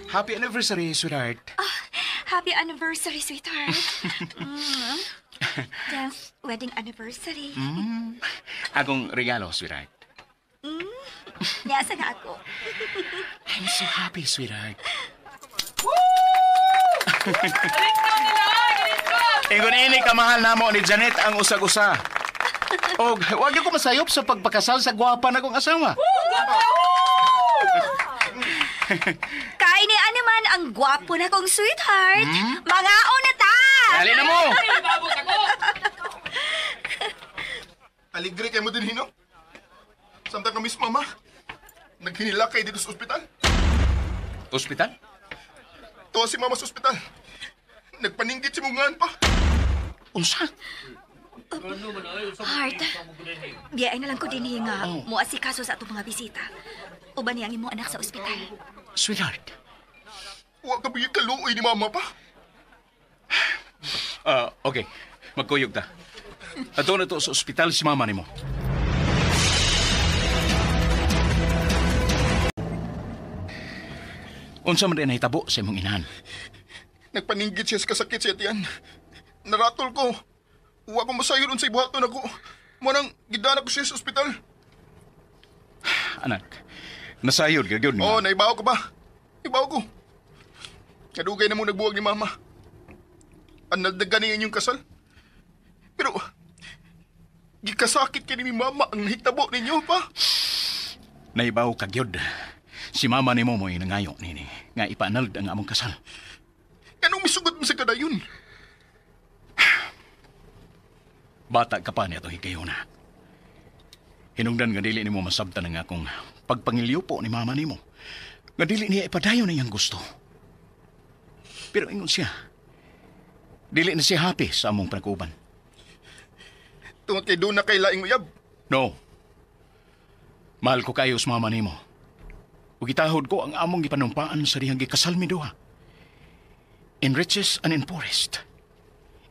Happy anniversary, sweetheart. Oh, happy anniversary, sweetheart. 10th wedding anniversary. Akong regalo, sweetheart. Niasa na ako. I'm so happy, sweetheart. Woo! Ingon ini kamahal namo ni Janet ang usag-usa. Og wag ko masayop sa pagpakasal sa gwapa na kong asawa. Kay ni ano man ang gwapo na kong sweetheart. Mangaon na ta! Dali na mo! Aligre kayo mo din, Hino. Samtang kami sa mama, naghinila kayo dito sa ospital. Ospital? Tuwa si mama sa ospital. Nagpaninggit si mungan pa. Unsa? Heart, biyay na lang ko din nga muasikaso sa atong mga bisita. Uban niya ang imong anak sa ospital. Sweetheart. Wa ka ba yung kaluoy ni mama pa? Okay, magkuyog ta. Ato na to sa ospital si mama nimo. Unsa man din nahitabo sa imong inahan? Nagpaninggit siya sa kasakit sa tiyan. Naratol ko. Wa ko masayon unsay buhaton ako. Mo nang gidana ko siya sa ospital. Anak, nasayod ka gyud. Oo, naibaw ko ba? Ibaw ko. Kadugay na mo nagbuwag ni mama. Ang nagdagan niya inyong kasal. Pero, gikasakit kini ni mama ang nahitabo ninyo pa. Naibaw ka gyud. Si mama nimo mo'y nangayo nini nga ipaanald ang among kasal. Anong misugot mo sa kadayon? Bata ka pa niya itong higayona. Hinungdan nga dili nimo masabtan ang akong pagpangilyo po ni mama nimo. Nga dili niya ipadayon na iyang gusto. Pero ingon siya, dili na siya happy sa among panag-uban. Tungod kay doon na kay laing uyab. No. Mahal ko kayo sa mama nimo. Ug gitahod ko ang among gipanumpaan sa dihang gikasal mi duha. In riches and in poorest,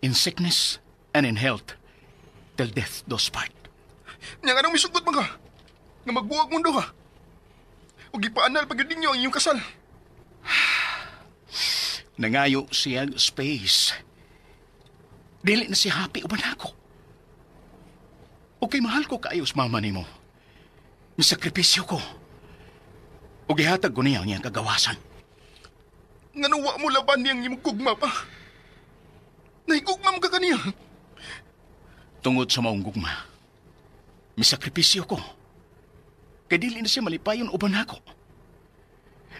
in sickness and in health, till death does part. Nya anong misugot man ka? Nga magbuwag mong duha. Ug gipaanal pag ninyo ang inyong kasal. Nangayo siya space. Dili na siya happy uban ako. Okay, mahal ko kaayo sa mama nimo. Misakripisyo ko. Ug gihatag ko niya ang iyang kagawasan. Ngano wa mo laban niyang imong gugma pa? Nahigugma mo ka kaniya. Tungod sa maong gugma, misakripisyo ko. Kay dili na siya malipayon uban ako.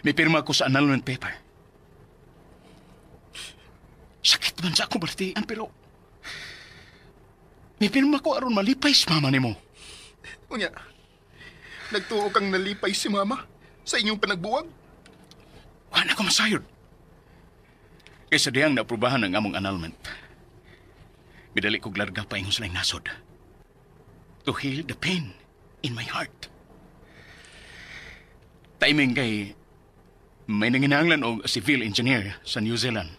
Mipirma ko sa annulment paper. Sakit man sa akong balatian, pero mipirma ko aron malipay sa mama nimo. Unya, nagtuo kang nalipay si mama sa inyong panagbuwag? Wala ko masayod. Kaysa diyang naaprubahan ang among annulment. Midali kog larga pa ingon sa laing nasod. To heal the pain in my heart. Timing kay may nanginahanglan og civil engineer sa New Zealand.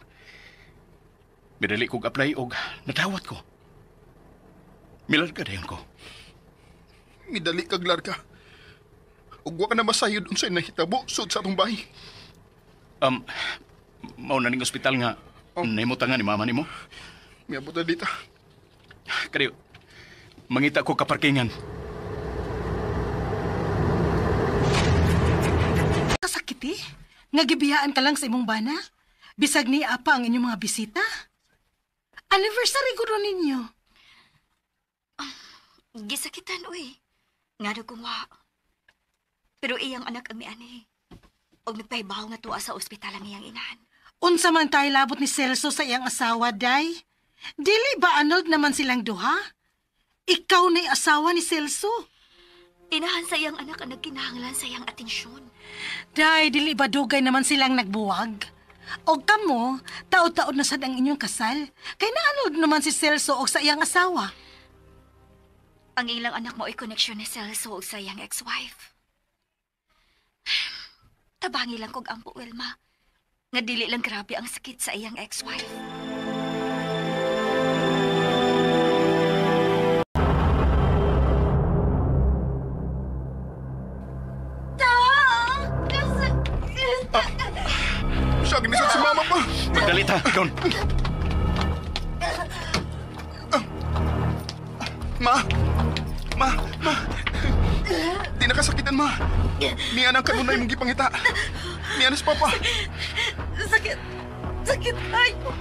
Midali kog apply og nadawat ko. Milarga dayon ko. Midali kag larga. Ug wa ka na masayod unsay nahitabo sud sa atong bahay. Mao na ning ospital nga nahimutangan ni mama nimo. Miabot na dita. Kadiyo, mangita ko kaparkingan. Kasakit eh. Nga gibiyaan ka lang sa imong bana. Bisag ni apa ang inyong mga bisita. Anniversary ko ron ninyo. Gisakitan, uy. Nga kong wa. Pero iyang anak ang miani. Og nagpahibaw nga tuwa sa ospital ang iyang inahan. Unsa man tayo labot ni Celso sa iyang asawa, day? Dili ba anod naman silang duha? Ikaw na'y asawa ni Celso. Inahan sa iyang anak ang nagkinahanglan sa iyang atensyon. Day, dili ba dugay naman silang nagbuwag? Og kamo, taod-taod na sad ang inyong kasal. Kay naanod naman si Celso og sa iyang asawa. Ang ilang anak mo ay koneksyon ni Celso og sa iyang ex-wife. Tabangi lang kog ampo, Wilma. Nga dili lang grabe ang sakit sa iyang ex-wife. Ta! Siya, ginisod si mama pa. Magdalit ha, Don. Ma! Ma! Ma! Di nakasakitan, ma. Niya nang kanunay mong gipangita. Niya na si Papa. Sakit. Sakit tayo.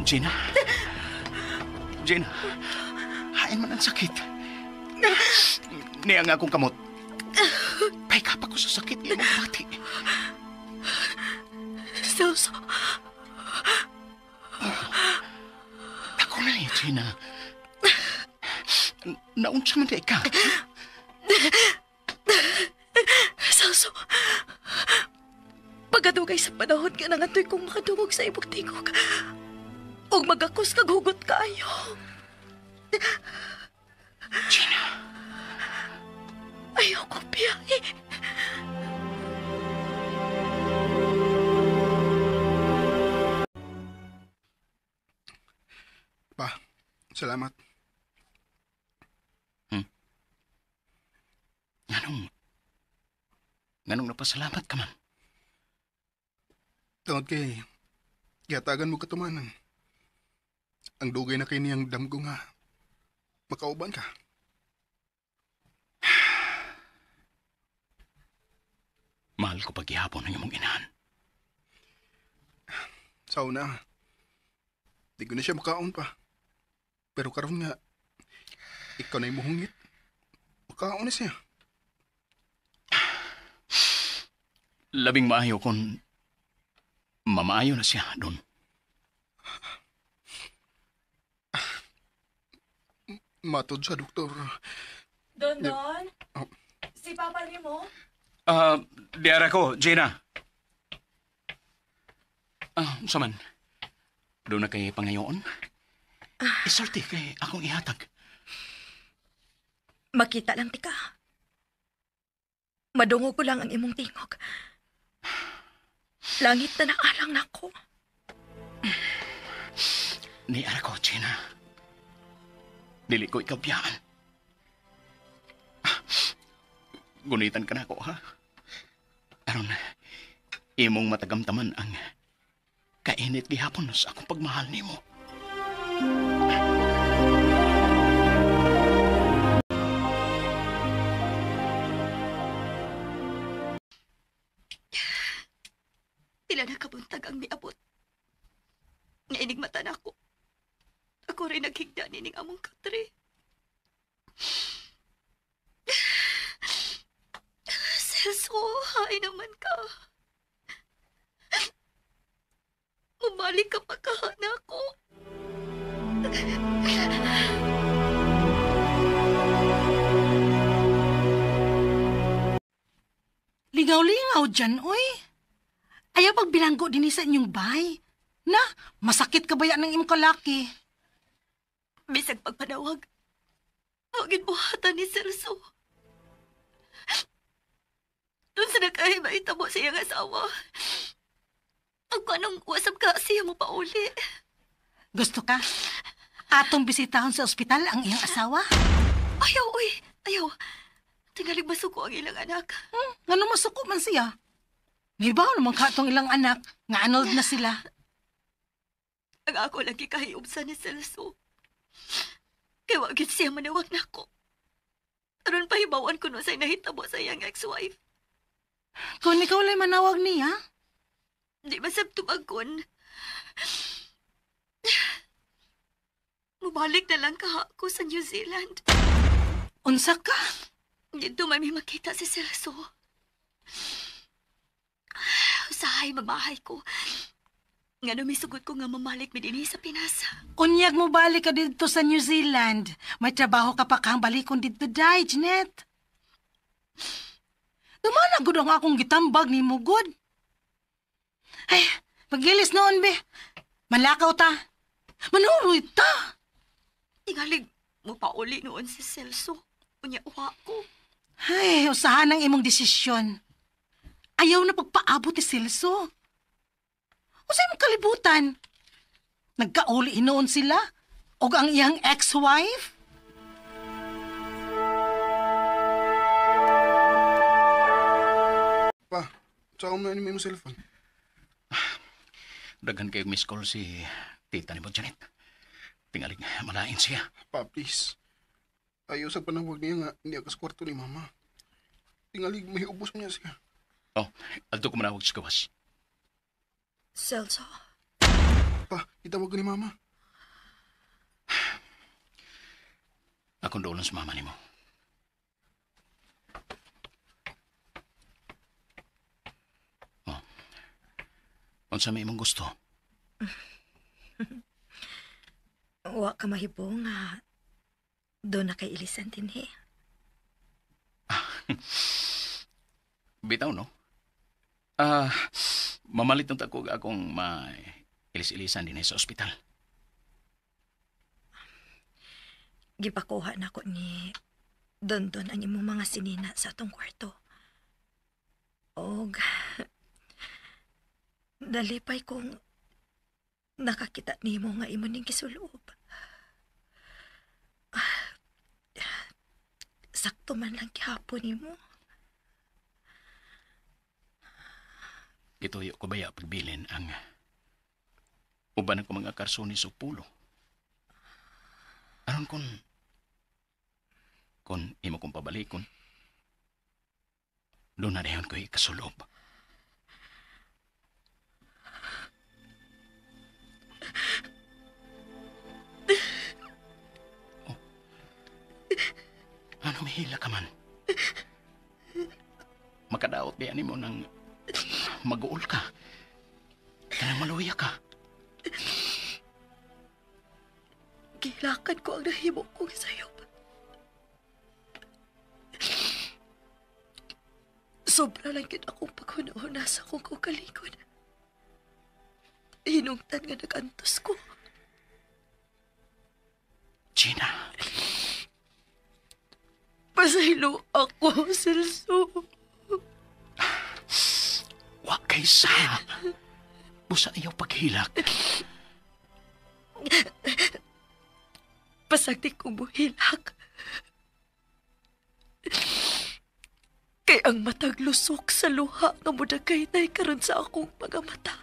Gina. Gina. Hain man ang sakit. Niya nga akong kamot. Paikap ako sa sakit niya mong bati. Celso. Ako na eh, Gina. Naunsa man di ka. Celso. Pagkadugay sa panahon ka nangatoy kong makadungog sa imong tingog. Ug magakos kag hugot kaayo. Gina. Ayoko biyahe. Pa, salamat. Nganong... Nganong napasalamat ka man? Tungod kay, gihatagan mo katumanan. Ang dugay na kay niyang damgo nga, makauban ka. Mahal ko paghihapon ang imong inahan. Sa una, di ko na siya makaon pa. Pero karon nga, ikaw na muhungit. Makaon na siya. Labing maayo kung mamaayo na siya doon. Matod sa doktor. Don, Don? Oh. Si Papa ni mo? Diara ko, Gina. Unsa man? Doon na kay pangayoon? Isulti kay akong ihatag. Makita lang tika. Madungog ko lang ang imong tingog. Langit na naalang nako. Niara ko, Gina. Dili ko ikaw biyaan. Gunitan ka na ako, ha? Aron, imong matagamtaman ang kainit gihapon sa akong pagmahal nimo. Pila na kabuntag ang miabot. Nga inigmata na ako. Ako rin naghigda nining among katre. Celso, hay naman ka. Mabalik ka pa kahana ko. Ligaw-lingaw dyan, oy. Ayaw pagbilanggo din sa inyong bahay. Na, masakit ka ba yan ng imong kalaki? Bisag pagpanawag, wagin buhatan ni Celso. Doon sa nagkahay maitamo sa iyang asawa. Ang kanong wasap ka siya mo pauli. Gusto ka? Atong bisitahon sa ospital ang iyang asawa? Ayaw, uy! Ayaw! Tingalig masuko ang ilang anak. Ngano masuko man siya? Ngibaw naman ka atong ilang anak, nga anod na sila. Ang ako lang gikahiubsa ni Celso. Kaya wag siya manawag na ako. Aron pahibawan ko no sa nahitabo sa iyang ex-wife. Kung ikaw lang manawag niya, Di ba sab tumagon? Mubalik na lang ka ako sa New Zealand. Unsa ka? Dito man may makita si Celso. Usahay, mamahay ko. Nga no, may sugot ko nga mamalik mi dinhi sa Pinas. Unyag mo balik ka dito sa New Zealand. May trabaho ka pa kang balikon dito, day, Jeanette. Dumana gud ang akong gitambag ni mo, good. Ay, pagilis noon, be. Malakaw ta. Manuroy ta. Tingalig, mo pauli noon si Celso. Unya, uwa ko. Ay, usahan ang imong desisyon. Ayaw na pagpaabot ni Celso. Usay mong kalibutan. Nagkauli hinoon sila? O ang iyang ex-wife? Pa, saan mo na mo cellphone? Daghan kayo miss call si tita ni mo, Janet. Tingalig, malain siya. Pa, please. Ayaw sa panawag niya nga niya kas kwarto ni mama. Tingalig, may ubos niya siya. Oh, adto ko manawag sa gawas. Celso, Pa, itawag ko ni mama. Akong doon sa mama nimo. Oh. Unsa may imong gusto? wa ka mahibo nga doon na kay ilisan din eh. Bitaw, no? Mamalit ng ko akong ma-ilis-ilisan din sa ospital. Gipakuha na ko ni Dondon ang imong mga sinina sa atong kwarto. Og nalipay kong nakakita nimo nga imo ning gisuloob. Sakto man lang gihapon nimo. Gituyo ko baya pagbilin ang uban ako mga karsonis o pulo. Aron kung imo kong pabalikon, doon na dayon ko ikasulob. Oh. Ano mahila ka man? Makadaot ba mo ng mag-uol ka? Kanang maluya ka? Gilakan ko ang nahimo kong sayop. Sobra lang yun akong paghuna-huna sa akong kaugalingon. Hinungtan nga nag-antos ko. Gina. Pasaylo ako, Celso. Wa kay sa. Busa ayaw paghilak. Pasagdi kong buhilak. Kay ang matag lusok sa luha nga mudagay-day karon sa akong mga mata.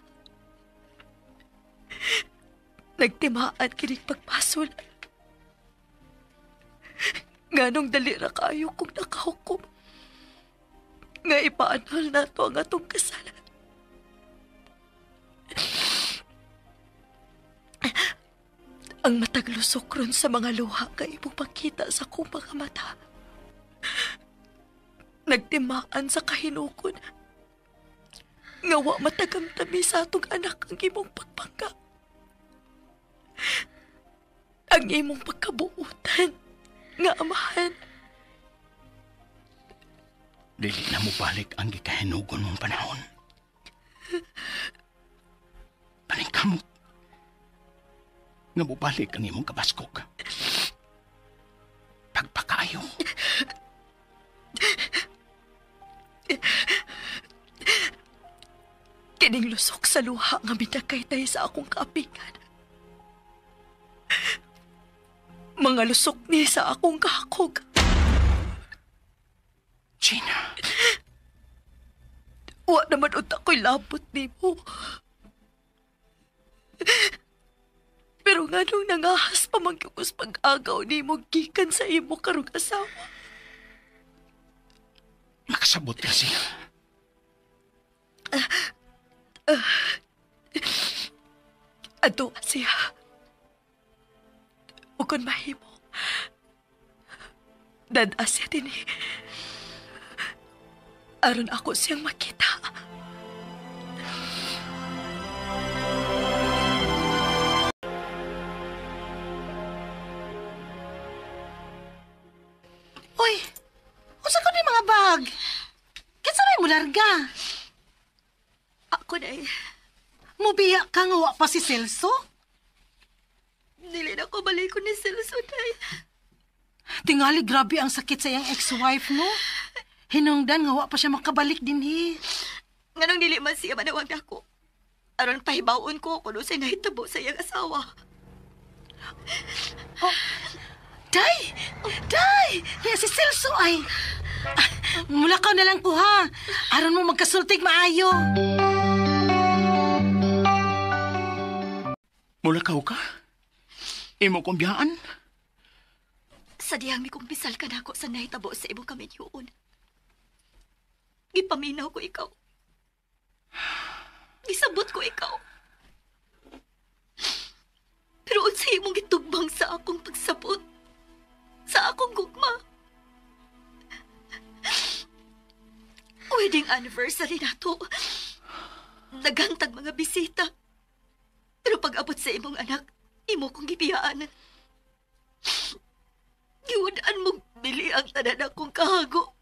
Nagtimaan kining pagpasol. Nganong dali ra kaayo kong nakahukom. Nga ipaanhol nato ang atong kasal. Ang matag lusok ron sa mga luha kay imong pakita sa akong mga mata. Nagtimaan sa kahinukon. Nga wa matagamtami sa atong anak ang imong pagpangga. Ang imong pagkabuutan nga amahan. Dili na mo balik ang gikahinugon mong panahon. Paningkamot. Nga mobalik ang imong kabaskog. Pagpakaayo. Kining lusok sa luha nga midakay-tay sa akong kaapingan. Mga lusok ni sa akong kahakog. Gina. Wa naman unta ko'y labot nimo. Pero nga nung nangahas pa man gyud ko sa pag-agaw nimo gikan sa imo karong asawa. Makasabot ka siya. Ato siya. O kung mahimo, dad-a siya din eh. Aron ako siyang makita. Uy, unsa ko ni mga bag? Kinsa may mularga? Ako na eh. Mubiya ka nga wa pa si Celso? Dili na ko balik ko ni Celso, day. Tingali grabe ang sakit sa iyang ex-wife, no? Hinungdan nga wa pa siya makabalik dinhi. Nganong dili man siya manawag nako. Aron pahibaon ko kung unsay nahitabo sa iyang asawa. Oh, Day! Day! Kaya si Celso ay... Mulakaw na lang ko ha. Aron mo magkasultig maayo. Mulakaw ka? Imo kong biyaan? Sa diyang mikumpisal ka nako sa nahitabo sa imong kaminyoon. Gipaminaw ko ikaw. Gisabot ko ikaw. Pero unsay imong gitugbang sa akong pagsabot? Sa akong gugma? Wedding anniversary nato. Nagantag mga bisita. Pero pag-abot sa imong anak, imo kong gibiyaan. Giwadaan mong bili ang tanan akong kahago.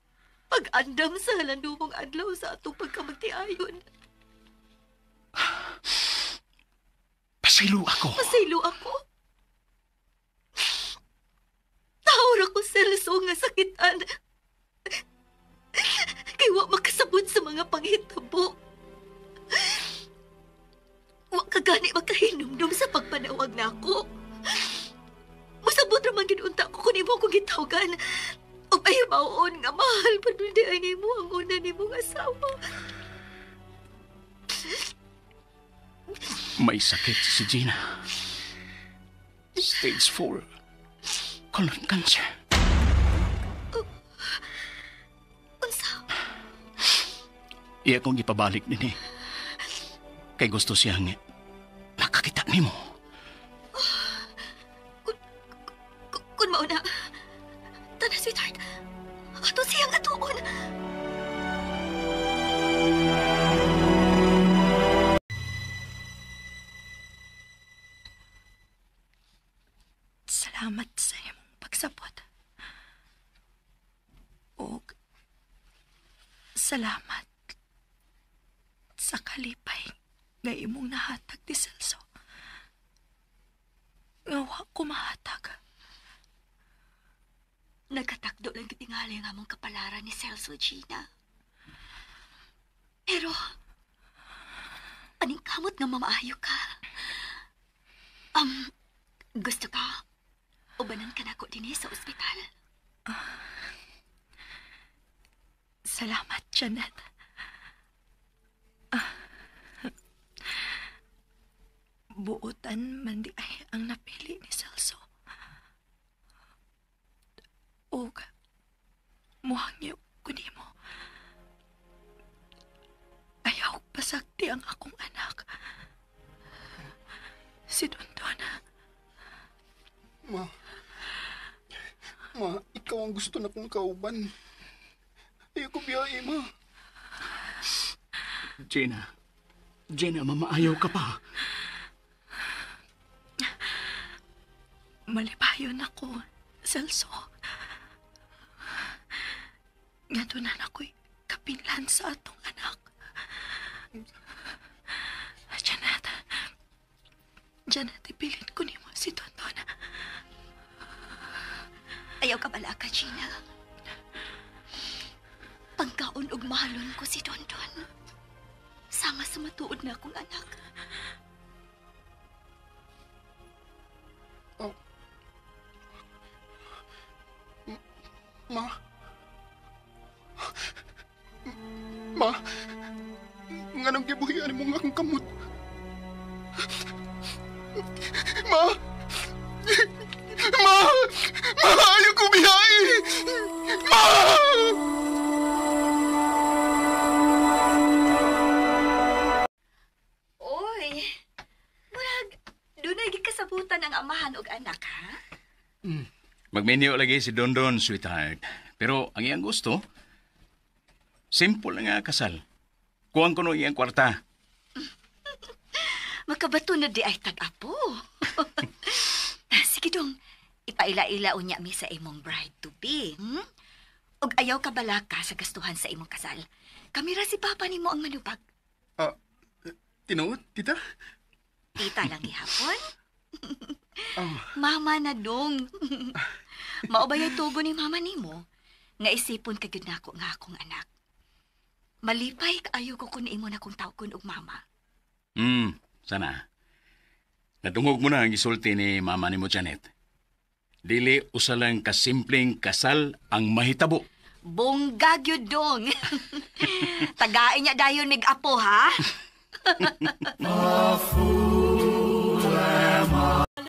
Pag-andam sa halandumong adlaw sa atong pagkamagtiayon. Pasaylo ako. Pasaylo ako. Tawar ako, Celso, nga sakitan. Kay wa makasabot sa mga panghitabo. Wa ka gani makahinumdum sa pagpanawag nako. Musabot ra man gid unta ko kun imo akong gitawgan. Ug ay mauon nga mahal pa dun di ay nimo ang una nimong asawa. May sakit si Gina. Stage 4. Colon cancer. Unsa? Iya kong ipabalik nini. Kay gusto siyang nakakita nimo. Kun mauna, tana sweetheart, ato siyang atuon. Salamat sa imong pagsabot. Og salamat sa kalipay nga imong nahatag ni Celso. Nga wa ko mahatag. Nagkatakdo lang gitingali ang among kapalaran ni Celso, Gina. Pero, aning kamot nga mamaayo ka. Gusto ka? Ubanan ka nako dinhi sa ospital. Salamat, Janet. Buotan man di ay ang napili ni Celso. Og muhangyo ko nimo. Ayaw pasakti ang akong anak. Si Dondon. Ma. Ma, ikaw ang gusto na kong kauban. Ayaw ko biyahe, ma. Gina. Gina, mamaayaw ka pa. Malipayon ako, Celso. Nga doon na ako'y kapinlan sa atong anak. Janet, Janet, ipilit ko nimo si Dondon. Ayaw ka bala ka, Gina. Pagkaon og mahalon ko si Dondon. Sama sa matuod na akong anak. Oh. Ma. Ma. Nganong gibuhian mo nga akong kamot? Ma! Ma! Ma! Ayaw ko biyahe! Ma! Oy, murag, dunay gikasabutan ang amahan og anak, ha? Magminyo lagi si Dondon, sweetheart. Pero ang iyang gusto, simple na nga kasal. Kuwang ko no iyang kwarta. Makabato na di ay tag-apo. Sige dong, ipaila-ila unya mi sa imong bride to be. Og ayaw ka balaka sa gastuhan sa imong kasal. Kami ra si Papa nimo ang manubag. Tinuod, tita? Tita lang gihapon. Mama na dong. Mao ba yung tugo ni mama nimo? Nga isipon ka gyud nako nga akong anak. Malipay kaayo ko kun imo na kong tawgon og mama. Sana. Nadungog mo na ang isulti ni mama nimo, Janet. Dili usa lang kasimpleng kasal ang mahitabo. Bongga gyud dong. Tagain niya dayon mig apo ha.